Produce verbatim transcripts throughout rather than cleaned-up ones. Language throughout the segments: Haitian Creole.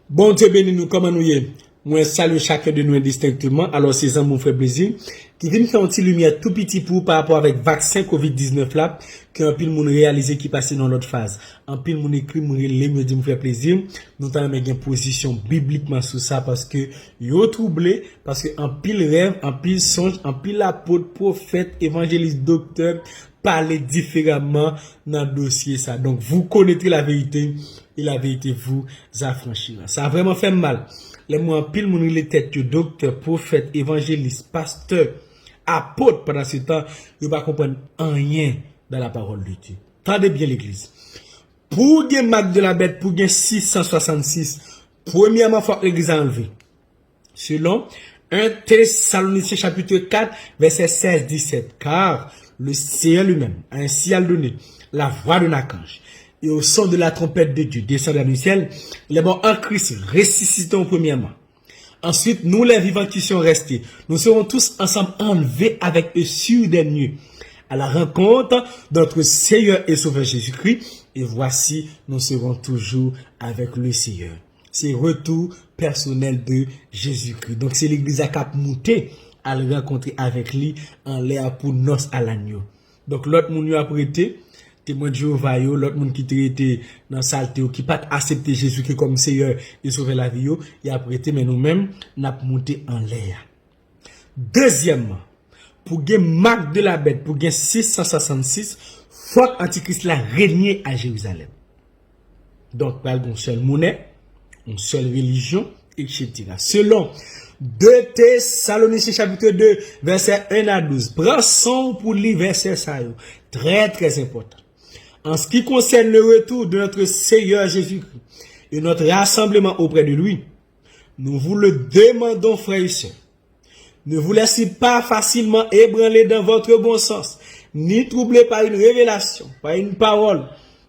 Bondye beni nou, kòman nou ye? Mwen salye chak de nou endistenkteman. Alò, se zanmi w, frè Plezi, ki vin fè yon ti limyè tou piti pou ou pa rapò avèk vaksen kovid diznèf la, ke anpil moun reyalize ki pase nan lòt faz. Anpil moun ekri m, rele m, yo di m, frè Plezi, nou ta renmen gen pozisyon biblikman sou sa, paske yo twouble, paske anpil rèv, anpil sonj, anpil apot, pwofèt, evanjelis, doktè, pale diferaman nan dosye sa. Donc, vous connaîtrez la vérité, et la vérité vous affranchira. Sa vrèman fè m mal. Lè m wè anpil moun rele tèt yo doktè, pwofèt, evanjelis, pastè, apot, pandan se tan, yo pa konprann anyen dans la parole de Dieu. Tande byen, legliz. Pou w gen mak de la bèt, pou w gen sis san swasannsis, premyèman, fòk legliz la anlve. Selon un Thessaloniciens chapitre quatre, verset seize dix-sept, car le Seigneur lui-même a un signal donné, la voix d'un archange, et au son de la trompette de Dieu descendra du ciel, les morts en Christ ressusciteront premièrement. Ensuite, nous les vivants qui sont restés, nous serons tous ensemble enlevés avec eux sur des nuées à la rencontre de notre Seigneur et Sauveur Jésus-Christ, et voici, nous serons toujours avec le Seigneur. Se retou pèsonèl de Jezikri. Donk, se legliz la k ap moute al rankontre avèk li anlè a pou nòs a lanyo. Donk, lòt moun yo ap rete, Temwen de Jewova yo, lòt moun ki te rete nan salte yo, ki pa t aksepte Jezikri kòm Seyè e Sovè lavi yo, y ap rete, men nou menm, n ap moute anlè a. Dezyèmman, pou gen mak de la bèt, pou gen sis san swasannsis, fòk antikris la renye a Jerizalèm. Donk, pral gen yon sèl monè, yon sèl relijyon, et cetera. Selon de Tesalonisyen chapit de, vèsè en a douz. Pran san w pou li vèsè sa yo. Trè, trè enpòtan. En ce qui concerne le retour de notre Seigneur Jésus-Christ et notre rassemblement auprès de lui, nous vous le demandons, frères et sœurs, ne vous laissez pas facilement ébranler dans votre bon sens, ni troubler par une révélation, par une parole,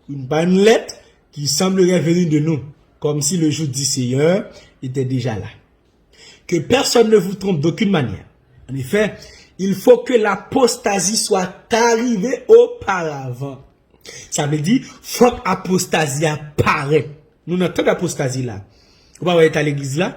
une, par une lettre qui semblerait venir de nous, comme si le jour du Seigneur était déjà là. Que personne ne vous trompe d'aucune manière. En effet, il faut que l'apostasie soit arrivée auparavant. Sa vle di, fòk apostazi a parèt. Nou nan tan apostazi la. Ou pa wè eta legliz la?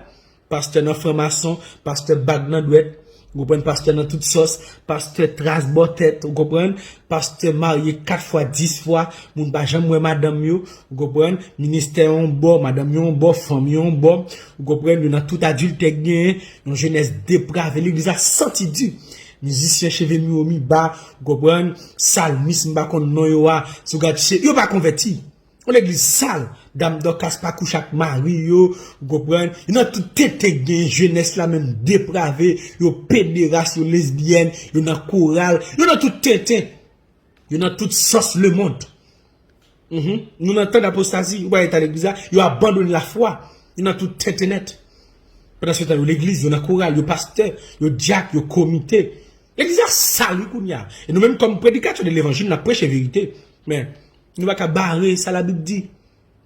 Pastè nan franmason, pastè bag nan dwèt, ou konprann, pastè nan tout sòs, pastè tras bò tèt, ou konprann, pastè marye kat fwa, dis fwa, moun pa janm wè madanm yo, ou konprann, ministè yon bò, madanm yo yon bò, fanm yo yon bò, ou konprann, yo nan tout adiltè k genyen, yon jenès deprave, legliz la santi di. Mizisyen cheve mi wo mi ba, ou konprann, salmis m pa konn non yo a, si w gad se, yo pa konvèti. Yon legliz sal, dam Dòkas pa kouche ak mari yo, ou konprann, yo nan tout tenten k genyen, jenès la menm deprave, yo pederas, yo lesbyèn, yo nan koral, yo nan tout tenten. Yo nan tout sòs lemonn. Mhm. Nou nan tan apostazi, ou pa eta legliz la, yo abandone lafwa, yo nan tout tenten nèt. Pandan se tan, yo legliz, yo nan koral, yo pastè, yo dyak, yo komite. Legliz la sal wi kounye a. E nou menm kòm predikatè de levanjil, n ap preche verite. Men, nou pa ka bare sa Labib di.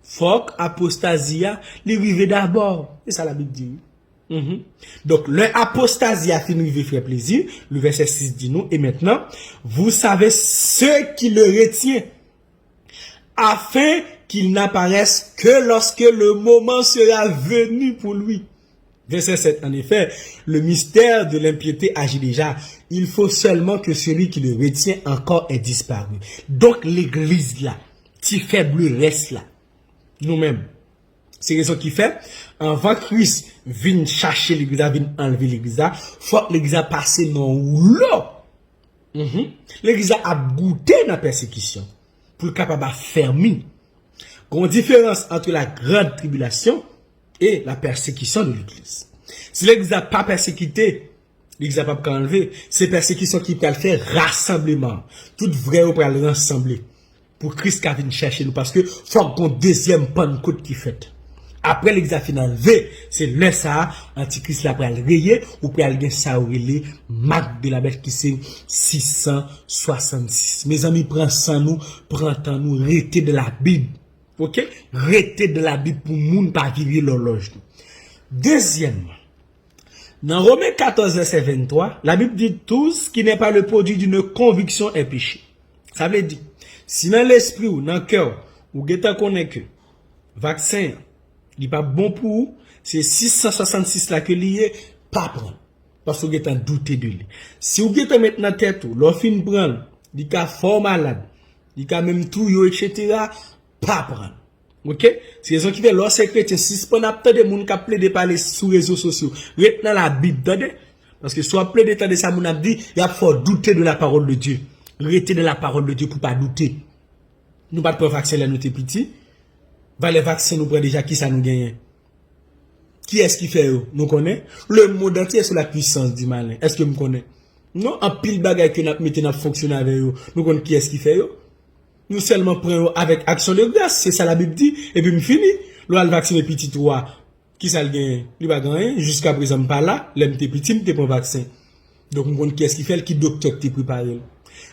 Fòk apostazi a, li rive dabò. Se sa Labib di wi. Mhm. Donk, lè apostazi a fin rive, frè Plezi, le vèsè sis di nou, et maintenant, vous savez ce qui le retient, afin qu'il n'apparaisse que lorsque le moment sera venu pour lui. Vèsè sèt, en effet, le mystère de l'impiété agit déjà. Il faut seulement que celui qui le retient encore ait disparu. Donk, legliz la, ti fèb rès la, nou menm, se rezon ki fè, anvan Kris vin chache legliz la, vin anlve legliz la, fòk legliz la pase nan woulo. Mhm. Legliz la ap goute nan pèsekisyon pou l kapab afèmi. Gon diferans ant la grande tribulation et la persécution de l'église. Si legliz la pa pèsekite, legliz la p ap ka anlve. Se pèsekisyon ki pral fè rasanbleman. Tout vrè yo pral rasanble. Pou Kris ka vin chèche nou, paske fòk gon dezyèm Pannkot ki fèt. Apre legliz la fin anlve, se lè sa a, antikris la pral reye, ou pral gen sa yo rele mak de la bèt ki se sis san swasannsis. Mezanmi, pran san nou, pran tan nou, rete de la Bib. Oke? Rete de la Bib pou moun pa vire lòlòj nou. Dezyèmman, nan Romen katòz, vèsè venntwa, Labib di, tout ce qui n'est pas le produit d'une conviction est péché. Sa vle di, si nan lespri w, nan kè w, ou gentan konnen ke vaksen an, Li p ap bon pou ou. Se sis san swasannsis la ke li ye, pa pran l. Paske w gentan doute de li. Si w gentan met nan tèt ou, lè w fin pran l, li ka fè w malad, li ka menm touye w, etsetera, pa pran l. Oke? Se rezon ki fè lè w se kretyen, sispann ap tande moun k ap plede pale sou rezo sosyo. Ret nan Labib, tande? Paske si w ap plede tande sa moun ap di, y ap fè w doute de la parole de Dieu. Rete dans la parole de Dieu pou pa doute. Nou pa t pran vaksen lè nou te piti. Valè vaksen nou pran deja, kisa nou genyen? Kiyès ki fè yo? Nou konnen? Le monde entier est sous la puissance du malin. Èske m konnen? Non, anpil bagay ke n ap mete, n ap fonksyone avè yo, nou konn kiyès ki fè yo? Nou sèlman pran yo avèk aksyon de gras, se sa Labib di, epi m fini. Lè w al vaksine pitit ou a, kisa l genyen? Li pa gen anyen. Jiska prezan, m pa la. Lè m te piti, m te pran vaksen. Donk, m konn kiyès ki fè l, ki doktè ki te prepare l.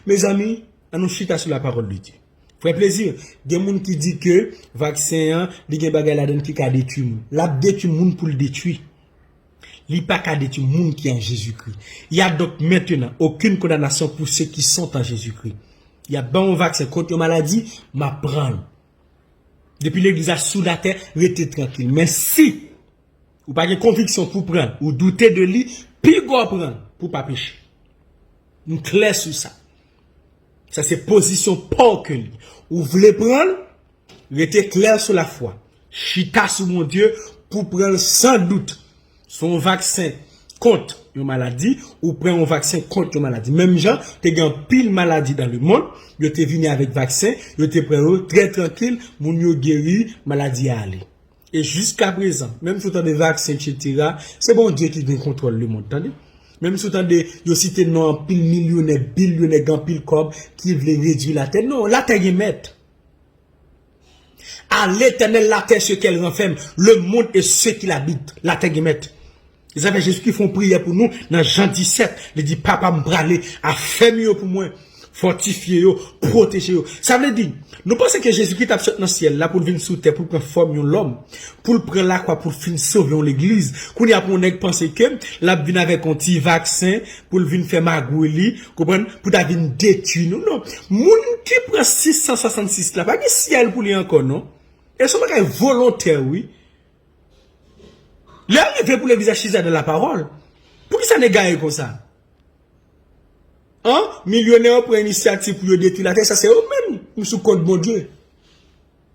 Mezanmi, ann nou chita sou la parole de Dieu. Frè Plezi, gen moun ki di ke vaksen an, li gen bagay ladan l ki ka detwi moun. L ap detwi moun pou l detwi. Li pa ka detwi moun ki an Jezikri. Il y a donc maintenant aucune condamnation pour ceux qui sont en Jésus-Christ. Y ap ban yon vaksen kont yon maladi, m ap pran l. Depi legliz la sou latè, rete trankil. Men si ou pa gen konviksyon pou pran l, ou doute de li, piga w pran l pou pa peche. M klè sou sa. Sa se pozisyon pa w ke li. Ou vle pran l, rete klè sou lafwa. Chita sou Bondye pou pran l san dout. Se yon vaksen kont yon maladi, ou pran yon vaksen kont yon maladi. Menm jan, te gen anpil maladi dans le monde, yo te vini avèk vaksen, yo te pran yo trè trankil, moun yo geri, maladi a ale. E jiska prezan, menm si w tande vaksen, etsetera, se Bondye ki gen kontwòl lemonn, tande? Menm si w tande yo site non anpil milyonè, bilyonè, gen anpil kòb ki vle redwi latè. Non, latè gen mèt. À l'Éternel la terre, ce qu'elle renferme, le monde et ceux qui l'habitent. Latè gen mèt. Sa fè Jezikri fè yon priyè pou nou nan Jan disèt. Li di, Papa, m prale, afèmi yo pou mwen, fòtifye yo, pwoteje yo. Sa vle di, nou panse ke Jezikri t ap sot nan syèl la pou l vin sou tè, pou l pran fòm yon lòm, pou l pran lakwa, pou l fin sove yon legliz. Kounye a pou yon nèg panse ke l ap vin avèk yon ti vaksen, pou l vin fè magouy li, konprann, pou ta vin detwi nou. Non. Moun ki pran sis san swasannsis la, pa gen syèl pou li ankò, non. E se yon bagay volontè, wi. Lè rive pou legliz la chita nan lapawòl, poukisa n egaye konsa? An, milyonè yo pran inisyativ pou yo detwi latè, sa se yo menm. M sou kont Bondye.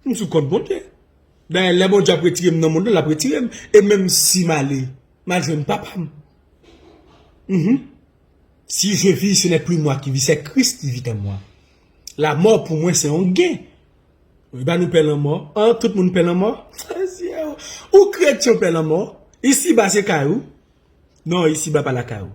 M sou kont Bondye. Dayè, lè Bondye ap retire m nan mond lan, l ap retire m. E menm si m ale, m al jwenn papa m. Mhm. Si je vis, ce n'est plus moi qui vis, c'est Christ qui vit en moi. Lanmò pou mwen se yon gen. Wi, ba nou pè lanmò. An, tout moun pè lanmò. Ou kretyen pè lanmò. Isiba se kay ou. Non, isiba pa lakay ou.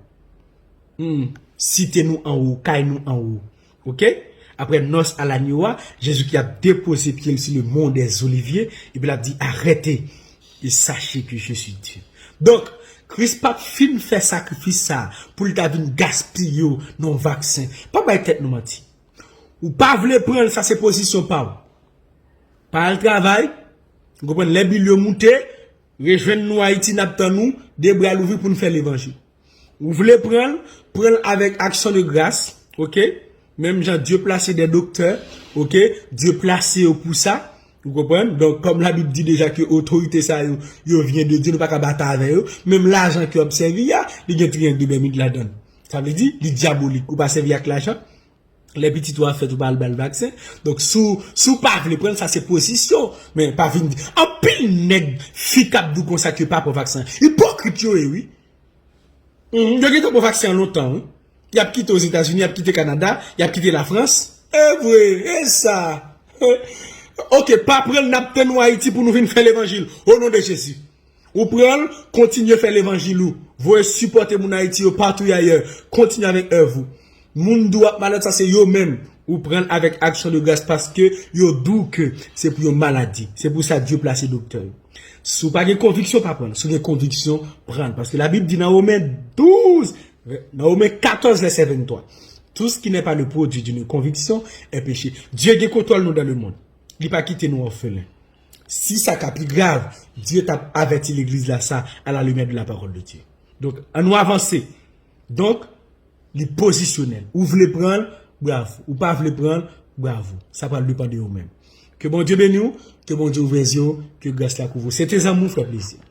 Hmm. Site nou anwo, kay nou anwo. Oke? Après noces à l'agneau, Jezi ki ap depoze pye l sou le mont des Oliviers, epi l ap di, arrêtez et sachez que je suis Dieu. Donk, Kris p ap fin fè sakrifis sa a pou l ta vin gaspiye w nan yon vaksen. Pa bay tèt nou manti. Ou pa vle pran l, sa se pozisyon pa w. Pa al travay, ou konprann, lè bil yo moute, rejwenn nou Ayiti, n ap tann ou, de bra louvri pou n fè levanjil. Ou vle pran l, pran l avèk aksyon de gras, oke? Menm jan Dye plase de doktè, oke? Dye plase yo pou sa, ou konprann? Donk, kòm Labib di deja ke otorite sa yo, yo vyen de Dye, nou pa ka batay avè yo. Menm lajan ke w ap sèvi a, li gen triyang de Bèmid ladan l. Sa vle di, li dyabolik. Ou pa sèvi ak lajan. Lè pitit ou a fèt, ou pa al ba l vaksen. Donk, si w, si w pa vle pran l, sa se pozisyon. Men pa vin di, anpil nèg, fi k ap di w konsa ke pa pran vaksen. Ipokrit yo ye, wi. Mhm, yo gentan pran vaksen an lontan, wi. Y ap kite Ozetazini, y ap kite Kanada, y ap kite Lafrans. E vre, e sa. Oke, pa pran l, n ap tann ou Ayiti pou nou vin fè levanjil. O non de Jezi. Ou pran l, kontinye fè levanjil ou. Voye sipòte moun Ayiti yo patou y ayè. Kontinye avèk èv ou. Moun di w ap malad, sa se yo menm. Ou pran l avèk aksyon de gras paske yo di w ke se pou yon maladi. Se pou sa Dye plase doktè yo. Si w pa gen konviksyon, pa pran l. Si w gen konviksyon, pran l. Paske Labib di nan Women douz, nan Women katòz, vèsè venntwa, tout ce qui n'est pas le produit d'une conviction est péché. Dye gen kontwòl nou dans le monde. Li pa kite nou òfelen. Si sa ka pi grav, Dye t ap avèti legliz la sa, à la lumière de la parole de Dieu. Donk, ann nou avanse. Donk, li pozisyonèl. Ou vle pran l, bravo. Ou pa vle pran l, bravo. Sa pral depann de ou menm. Ke Bondye beni w, ke Bondye ouvè zye w, ke gras la kouvri w. Se te zanmi w, frè Plezi.